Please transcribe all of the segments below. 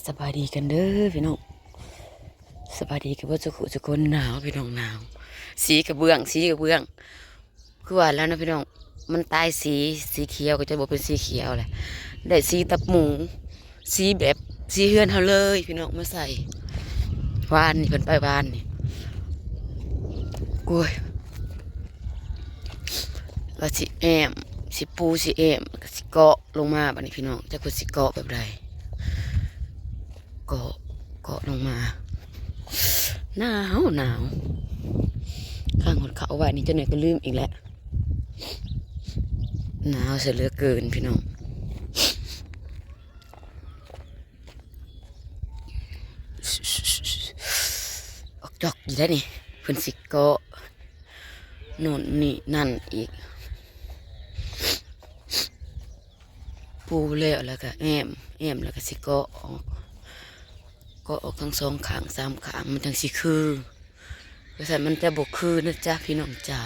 ສະບາຍດີກັນເດີພີ່ນ້ອງ ສະບາຍດີກັນເບິດທຸກຜູ້ທຸກຄົນ. ໜາວພີ່ນ້ອງ ໜາວ ສີກະເບື້ອງ ສີກະເບື້ອງ ຄືວ່າແລ້ວເນາະພີ່ນ້ອງ ມັນຕາຍສີ ສີຂຽວກໍຈະບໍ່ເປັນສີຂຽວແຫຼະ ໄດ້ສີຕັບໝູ ສີແບບ ສີເຮືອນເຮົາເລີຍພີ່ນ້ອງ ມາໃສ່ ວານນີ້ ເພິ່ນໄປວານນີ້ ໂອ້ຍ ວ່າຊິແອ້ມ ຊິປູ ຊິແອ້ມ ກໍຊິເກາະລົງມາ ບາດນີ້ພີ່ນ້ອງ ຈັກເພິ່ນຊິເກາະແບບໃດ ເກາະ ເກາະລົງມາ. ໜາວ ໜາວ ຂ້າງຫົດເຂົ້າໄວ້ນີ້ ຈັກໜ້ອຍກໍລືມອີກແຫຼະ ໜາວຊະເຫຼືອເກີນພີ່ນ້ອງ. ອອກຈອກຢູ່ໄດ໋ນີ້ ເພິ່ນຊິເກາະໂນ່ນນີ້ນັ້ນອີກ ປູແລ້ວ ແລ້ວກໍແອ້ມ ແອ້ມແລ້ວກໍຊິເກາະອອກ ເກາະອອກທັງສອງຂ້າງສາມຂ້າງ ມັນຈັ່ງຊິຄື ບໍ່ຊັ້ນມັນຈະບໍ່ຄືນະຈ໊ະພີ່ນ້ອງຈ໋າ.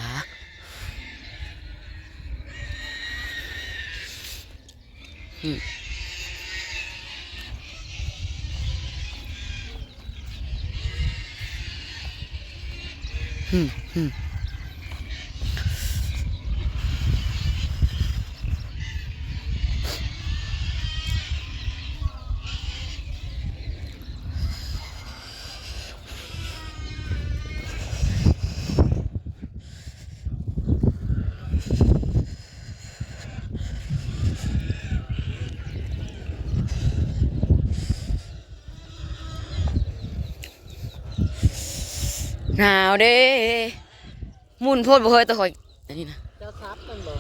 ໜາວເດ້ ໝຸ່ນໂພດບໍ່ເຮີ້ຍ ແຕ່ຂ້ອຍ ອັນນີ້ນະ ເຈົ້າຊັບມັນບໍ່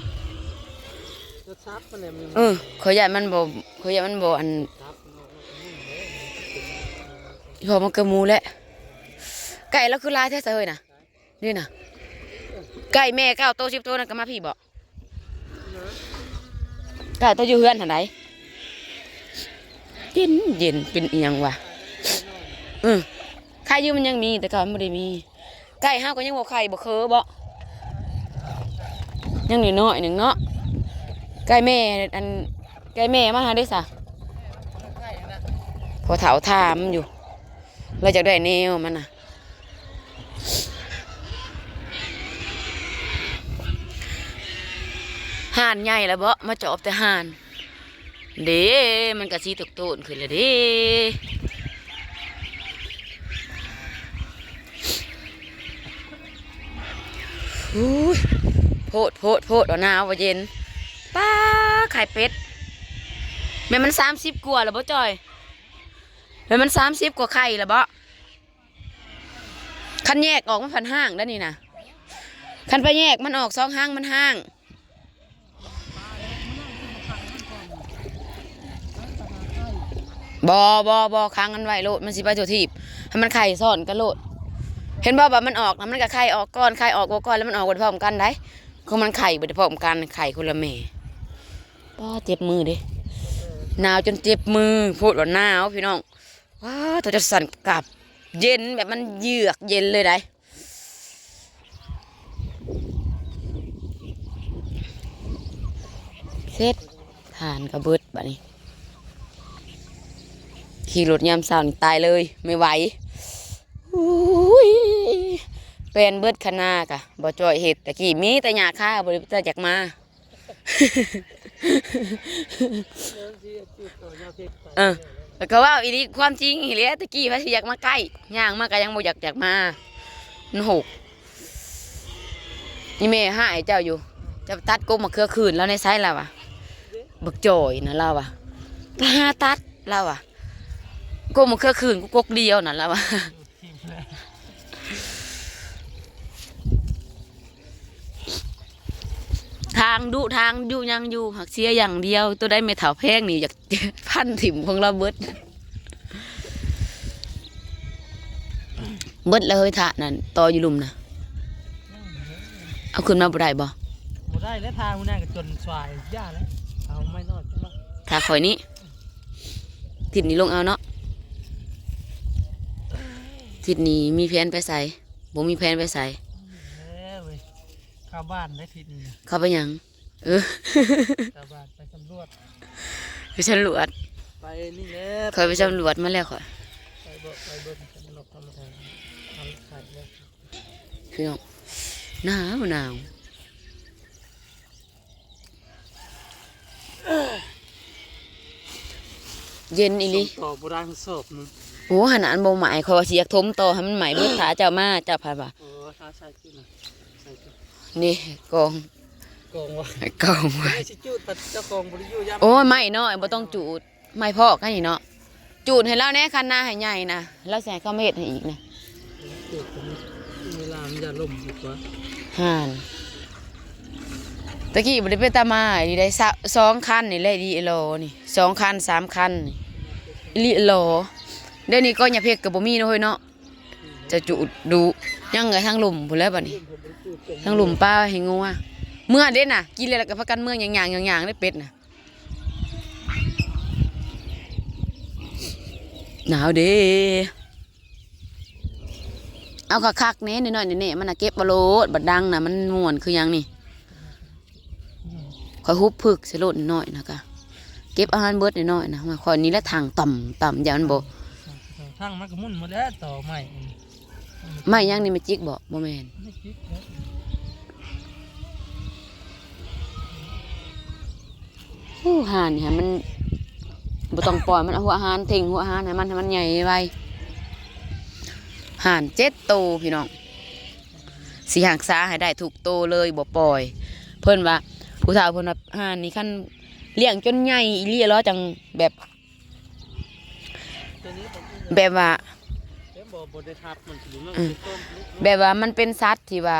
ເຈົ້າຊັບມັນແຫຼະ ມັນ ເອີ ຂ້ອຍຢ້ານມັນບໍ່ ຂ້ອຍຢ້ານມັນບໍ່ ອັນ ອີພໍ່ມັນກໍໝູແຫຼະ ໄກ່ລາວຄືຫຼາຍແທ້ຊະເຮີ້ຍນະ ນີ້ນະ ໄກ່ແມ່ເກົ້າໂຕ ສິບໂຕນັ້ນກໍມາພີ້ບໍ? ໄກ່ໂຕຢູ່ເຮືອນຫັ້ນໃດ ເຢັນ ເຢັນ ເປັນອີ່ຫຍັງວະ? ເອີ ໄຂ່ຢູ່ມັນຍັງມີ ແຕ່ເກົ່າມັນບໍ່ໄດ້ມີ ໄກ່ເຮົາກໍຍັງບໍ່ໄຂ່ບໍ່ເຄີບໍ? ຍັງນ້ອຍໆໜຶ່ງເນາະ ໄກ່ແມ່ ອັນ ໄກ່ແມ່ມາຫາເດ້ສະ ພໍ່ເຖົ້າຖາມຢູ່ ລາວຢາກໄດ້ແນວມັນນະ. ຫ່ານໃຫຍ່ແລ້ວເບາະ ມາຈອບແຕ່ຫ່ານເດ້ ມັນກະຊິໂຕນໆຂຶ້ນແລ້ວເດ້. ໂອ້ຍ ໂພດ ໂພດ ໂພດ ວ່າໜາວວ່າເຢັນ ປ້າ ໄຂ່ເປັດ ແມ່ນມັນສາມສິບກວ່າແລ້ວບໍ່ຈ່ອຍ? ແມ່ນມັນສາມສິບກວ່າໄຂ່ແລ້ວເບາະ? ຄັນແຍກອອກມັນພັດຮ້າງໄດ໋ນີ້ນະ ຄັນໄປແຍກມັນອອກສອງຫາງມັນຮ້າງ. ບໍ່ ບໍ່ ບໍ່ ຂັງມັນໄວ້ໂລດ ມັນຊິໄປທົ່ວທີບ ໃຫ້ມັນໄຂ່ຊ້ອນກັນໂລດ. ເຫັນບໍ່ວ່າມັນອອກນະ ມັນກໍໄຂ່ອອກກ່ອນ ໄຂ່ອອກບໍ່ກ່ອນ ແລ້ວມັນອອກບໍ່ໄດ້ພ້ອມກັນໄດ໋ ຂອງມັນໄຂ່ບໍ່ໄດ້ພ້ອມກັນ ໄຂ່ຄົນລະແມ່. ປ້າ ເຈັບມືເດ້ ໜາວຈົນເຈັບມື ໂພດວ່າໜາວພີ່ນ້ອງ. ວ້າ ຕົວຈະສັ່ນກັບ ເຢັນແບບມັນເຢືອກເຢັນເລີຍໄດ໋. ເສັດ ຖ່ານກໍເບິດບາດນີ້ ຂີ່ລົດຍາມເຊົ້ານີ້ຕາຍເລີຍ ໄມ່ໄຫວ. ອຸ້ຍ ແປນເບິດຄະນາກະ ບໍ່ຈ່ອຍເຮັດ ຕະກີ້ມີແຕ່ຫຍ້າຄາ ບໍ່ໄດ້ ແຕ່ຢາກມາ. ເອີ ແລ້ວກໍເວົ້າອີ່ຫຼີ ຄວາມຈິງອີ່ຫຼີ ແຫຼະ ຕະກີ້ໃຜຊິຢາກມາໃກ້ ຍ່າງມາກໍຍັງບໍ່ຢາກ ຢາກມາ ມັນຫົກ. ອີ່ແມ່ຮ້າຍເຈົ້າຢູ່ ເຈົ້າຕັດກົກມະເຂືອຄືນ ລາວໃນໄຊ ລາວວ່າ ບັກຈ່ອຍນະ ລາວວ່າ ໄປຫາຕັດ ລາວວ່າ ກົກມະເຂືອຄືນ ກົກດຽວນັ້ນ ລາວວ່າ. ທາງດຸ ທາງຢູ່ຍັງຢູ່ ຫາກເສຍຢ່າງດຽວ ໂຕໃດແມ່ເຖົ້າແພງນີ້ຢາກຟັນຖິ້ມຂອງລາວເບິດ ເບິດແລ້ວເຮີ້ຍ ຖາດນັ້ນຕໍ່ຢູ່ລຸ່ມນະ ເອົາຂຶ້ນມາບໍ່ໄດ້ບໍ່? ບໍ່ໄດ້ແລ້ວ ທາງມື້ນັ້ນກໍຈົນສວາຍ ຢ່າແລ້ວ ເອົາໄມ້ນ້ອຍຂຶ້ນມາ ຖ້າຂ້ອຍນີ້ ທິດນີ້ລົງເອົາເນາະ ທິດນີ້ມີແຜນໄປໃສ? ບໍ່ມີແຜນໄປໃສ ເອີ ເຂົ້າບ້ານໄດ້ທິດນີ້ ເຂົ້າໄປຫຍັງ? ເອີ ເຂົ້າບ້ານໄປສຳຫຼວດ ໄປສຳຫຼວດ ໄປ ເອີ ນີ້ແຫຼະ ຂ້ອຍໄປສຳຫຼວດມາແລ້ວຂ້ອຍ ໄປເບິ່ງ ໄປເບິ່ງນກທຳມະດາ ທຳມະຊາດເລີຍ ພີ່ນ້ອງ ໜາວ ໜາວ ເຢັນອີ່ຫຼີ ສົ່ງຕໍ່ບໍ່ໄດ້ ມັນຊອບໜຶ່ງ ໂອ້ ຂະໜາດບໍ່ໄໝ້ ຂ້ອຍວ່າຊິຢາກຖົມຕໍ່ໃຫ້ມັນໄໝ້ເບິດ ຖ້າເຈົ້າມາ ເຈົ້າພັດວ່າ ເອີ ຖ້າໃສ່ ນີ້ກອງ ກອງວ່າ ກອງວ່າ ເຈົ້າຂອງບໍ່ໄດ້ຢູ່ ຢ້ານ ໂອ້ຍ ໄມ້ນ້ອຍ ບໍ່ຕ້ອງຈູດ ໄມ້ພອກອັນນີ້ເນາະ ຈູດໃຫ້ລາວແດ່ ຄັນນາໃຫ້ໃຫຍ່ນະ ລາວຊິໃຫ້ເຂົາມາເຮັດໃຫ້ອີກນະ ຈູດເວລາມັນຢ່າລົ້ມດີກວ່າ ຫັ້ນ ຕະກີ້ບໍ່ໄດ້ເປັນຕາມາອີ່ຫຼີໃດ ສະ ສອງຄັນນີ້ແຫຼະ ອີ່ຫຼີຫຼໍນີ້ ສອງຄັນ ສາມຄັນນີ້ ອີ່ຫຼີຫຼໍ ດຽວນີ້ກໍຫຍ້າເພັກກໍບໍ່ມີເນາະ ເຮີ້ຍເນາະ. ຈະຈູດດຸ ຍັງກະທາງລຸ່ມພຸ້ນແຫຼະບາດນີ້ ທາງລຸ່ມປາໃຫ້ງົວ ເມືອເດ້ນະ ກິນແລ້ວລະກະພາກັນເມືອ ຍ່າງໆ ຍ່າງໆ ເດ້ເປັດນະ ໜາວເດ້ ເອົາຄັກໆ ແດ່ ນ້ອຍໆ ແດ່ໆ ມັນນະ ເກັບເອົາໂລດ ບັດດັງນະ ມັນມ່ວນຄືຫຍັງນີ້. ຂ້ອຍຫຸບຜຶກໃສ່ໂລດນ້ອຍໆ ນະກະ ເກັບອາຫານເບິດນ້ອຍໆ ນະ ຂ້ອຍນີ້ແຫຼະຖັງຕ່ຳໆ ຢ້ານມັນບໍ່ ຖັງມັນກະໝຸ່ນໝົດແລ້ວ ຕໍ່ໄມ້ ໄມ້ຫຍັງນີ້ ໄມ້ຈິກບໍ່? ບໍ່ແມ່ນ ໄມ້ຈິກແຫຼະ ໂອ້ ຫ່ານນີ້ຫັ້ນມັນບໍ່ຕ້ອງປ່ອຍ ມັນເອົາຫົວຫ່ານ ເທັງຫົວຫ່ານໃຫ້ມັນ ໃຫ້ມັນໃຫຍ່ໄວ ຫ່ານເຈັດໂຕພີ່ນ້ອງ. ຊິຮັກສາໃຫ້ໄດ້ທຸກໂຕເລີຍ ບໍ່ປ່ອຍ ເພິ່ນວ່າ ຜູ້ເຖົ້າເພິ່ນວ່າ ຫ່ານນີ້ຄັນລ້ຽງຈົນໃຫຍ່ອີ່ຫຼີລະ ຈັ່ງແບບ ແບບວ່າ ແບບວ່າມັນເປັນສັດທີ່ວ່າ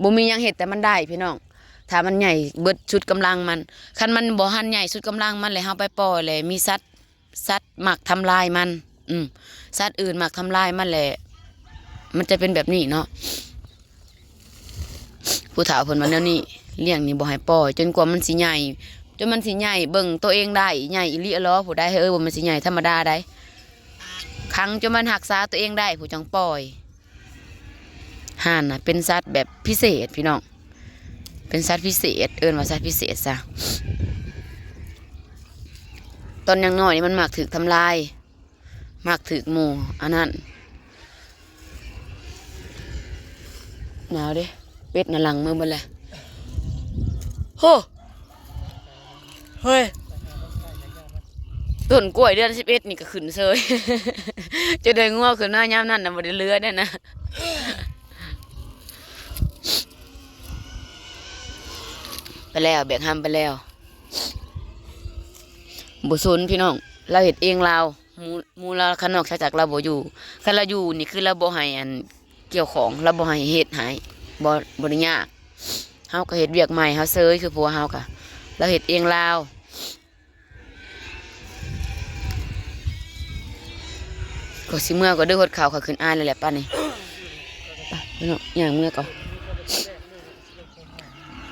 ບໍ່ມີຫຍັງເຮັດແຕ່ມັນໄດ້ພີ່ນ້ອງ ຖ້າມັນໃຫຍ່ເບິດສຸດກຳລັງມັນ ຄັນມັນບໍ່ທັນໃຫຍ່ສຸດກຳລັງມັນແລ້ວ ເຮົາໄປປ່ອຍແລ້ວ ມີສັດ ສັດມັກທຳລາຍມັນ ອືມ ສັດອື່ນມັກທຳລາຍມັນແຫຼະ ມັນຈະເປັນແບບນີ້ເນາະ. ຜູ້ເຖົ້າເພິ່ນວ່າແນວນີ້ ລ້ຽງນີ້ບໍ່ໃຫ້ປ່ອຍ ຈົນກວ່າມັນຊິໃຫຍ່ ຈົນມັນຊິໃຫຍ່ເບິ່ງໂຕເອງໄດ້ ໃຫຍ່ອີ່ຫຼີຫຼໍ ຜູ້ໃດເຮີ້ຍ ບໍ່ແມ່ນຊິໃຫຍ່ທຳມະດາໃດ ຂັງຈົນມັນຮັກສາໂຕເອງໄດ້ ຜູ້ຈັ່ງປ່ອຍ. ຫ່ານນະເປັນສັດແບບພິເສດພີ່ນ້ອງ ເປັນສັດພິເສດ ເອີ້ນວ່າສັດພິເສດຊະ ຕອນຍັງນ້ອຍນີ້ມັນມັກຖືກທຳລາຍ ມັກຖືກໝູ່ອັນນັ້ນ ໜາວເດ້ ເປັດນະຫຼັ່ງເມືອເບິດແລ້ວ ໂຫ ເຮີ້ຍ ຕົ້ນກ້ວຍເດືອນສິບເອັດນີ້ກະຂຶ້ນເສີຍ ຈະໄດ້ງົວຂຶ້ນມາຍາມນັ້ນນະ ບໍ່ໄດ້ເຫຼືອເດ້ນະ ໄປແລ້ວ ແບກຫຳໄປແລ້ວ ບໍ່ສົນພີ່ນ້ອງ ລາວເຮັດເອງລາວ ໝູ່ ໝູ່ລາວ ຄັນນອກຈາກລາວບໍ່ຢູ່ ຄັນລາວຢູ່ນີ້ຄືລາວບໍ່ໃຫ້ອັນ ກ່ຽວຂອງ ລາວບໍ່ໃຫ້ເຮັດໃຫ້ ບໍ່ ບໍ່ໄດ້ຍາກ ເຮົາກະເຮັດວຽກໃໝ່ເຮົາເຊີຍ ຄືຜົວເຮົາກະ ລາວເຮັດເອງລາວ. ຂ້ອຍຊິເມືອກ່ອນເດີ ຫົດເຂົ້າ ຂ້ອຍຂຶ້ນອາຍແລ້ວແຫຼະປານນີ້ ໄປພີ່ນ້ອງ ຍ່າງເມືອກ່ອນ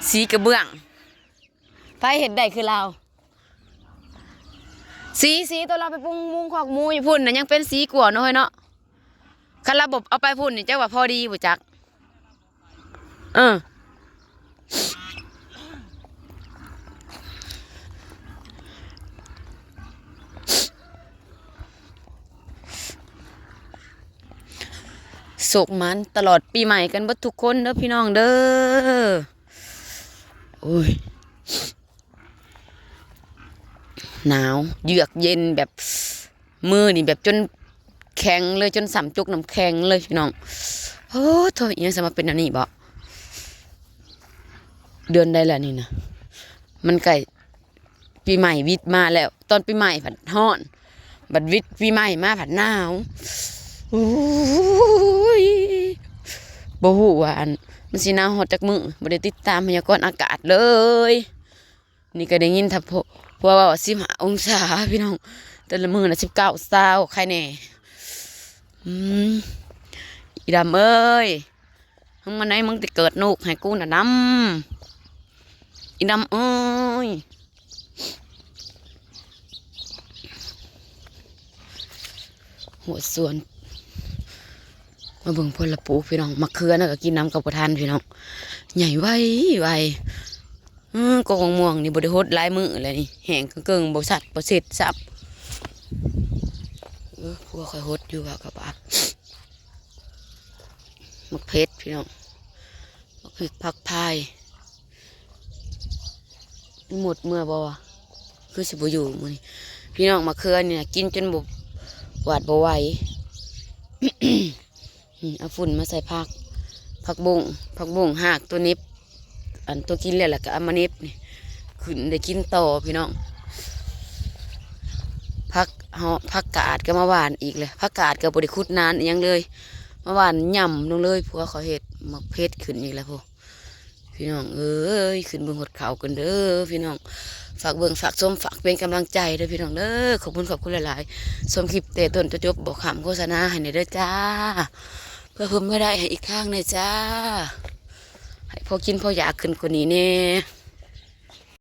ສີກະເບື້ອງ ໃຜເຮັດໄດ້ຄືລາວ ສີ ສີ ຕອນລາວໄປປຸງມຸງຄອກໝູຢູ່ພຸ້ນນະ ຍັງເປັນສີກວ່າເນາະ ເຮີ້ຍເນາະ. ຄັນລາວບໍ່ເອົາໄປພຸ້ນນີ້ ຈັກວ່າພໍດີບໍ່ຈັກ ເອີ. ໂຊກໝານຕະຫຼອດປີໃໝ່ກັນເບິດທຸກຄົນເດີພີ່ນ້ອງເດີ. ໂອ້ຍ ໜາວເຍືອກເຢັນແບບ ມືນີ້ແບບຈົນແຂງເລີຍ ຈົນສ່ຳຈົກນ້ຳແຂງເລີຍພີ່ນ້ອງ. ໂອ້ໂທ້ ອີ່ຫຍັງຊິມາເປັນແນວນີ້ບໍ? ເດືອນໃດລະນີ້ນະ? ມັນໃກ້ປີໃໝ່ວິດມາແລ້ວ ຕອນປີໃໝ່ພັດຮ້ອນ ບັດວິດປີໃໝ່ມາພັດໜາວ. ໂອ້ຍ ບໍ່ຮູ້ວ່າອັນ ມັນຊິໜາວຮອດຈັກມື້ ບໍ່ໄດ້ຕິດຕາມພະຍາກອນອາກາດເລີຍ. ນີ້ກະໄດ້ຍິນຖ້າ ພວກ ພວກເວົ້າວ່າສິບຫ້າອົງສາພີ່ນ້ອງ ແຕ່ລະມື້ນະສິບເກົ້າ ຊາວ ໃຄແນ່. ອືມ ອີດຳເອີຍ ມຶງມາໃນ ມຶງຕິເກີດລູກໃຫ້ກູນະດຳ ອີດຳເອີຍ. ຫົວສວນ ມາເບິ່ງຜົນລະປູກພີ່ນ້ອງ ໝາກເຂືອນະກະກິນນຳກະບໍ່ທັນພີ່ນ້ອງ ໃຫຍ່ໄວໄວ. ເ ອື ກົກໝາກມ່ວງນີ້ບໍ່ໄດ້ຫົດຫຼາຍມື້ແລ້ວນີ້ ແຫ້ງເກິ່ງໆ ບໍ່ສັດບໍ່ເສັດຊ້ຳ. ເອີ ຜົວຂ້ອຍຫົດຢູ່ວ່າກັບອາ ໝາກເຜັດພີ່ນ້ອງ ໝາກພິກ ຜັກພາຍ. ໝົດເມື່ອບໍ່ວະ? ຄືຊິບໍ່ຢູ່ມື້ນີ້ ພີ່ນ້ອງ. ໝາກເຂືອນີ້ນະ ກິນຈົນບໍ່ ກວາດບໍ່ໄຫວ. ອືມ ເອົາຝຸ່ນມາໃສ່ຜັກ ຜັກບົ້ງ ຜັກບົ້ງ ຮາກຕົວເໜັບ ອັນຕົວກິນແລ້ວ ແລ້ວກໍເອົາມາເໜັບນີ້ ຂຶ້ນໄດ້ກິນຕໍ່ພີ່ນ້ອງ. ຜັກເຫາະ ຜັກກາດກໍມາຫວ່ານອີກແຫຼະ ຜັກກາດກໍບໍ່ໄດ້ຂຸດໜານອີ່ຫຍັງເລີຍ ມາຫວ່ານຫຍ້ຳລົງເລີຍ. ຜົວເຂົາເຮັດໝາກເຜັດຂຶ້ນອີກແລ້ວພຸ້ນ ພີ່ນ້ອງເອີຍ. ຂຶ້ນເບິ່ງຮອດເຂົາກັນເດີພີ່ນ້ອງ ຝາກເບິ່ງ ຝາກຊົມ ຝາກເປັນກຳລັງໃຈເດີພີ່ນ້ອງເດີ. ຂອບຄຸນ ຂອບຄຸນຫຼາຍໆ ຊົມຄລິບແຕ່ຕົ້ນຈົນຈົບ ບໍ່ຂ້າມໂຄສະນາໃຫ້ແດ່ເດີຈ້າ ເພື່ອເພີ່ມລາຍໄດ້ໃຫ້ອີກທາງແດ່ຈ້າ ໃຫ້ພໍກິນພໍຢາກຂຶ້ນກວ່ານີ້ແດ່.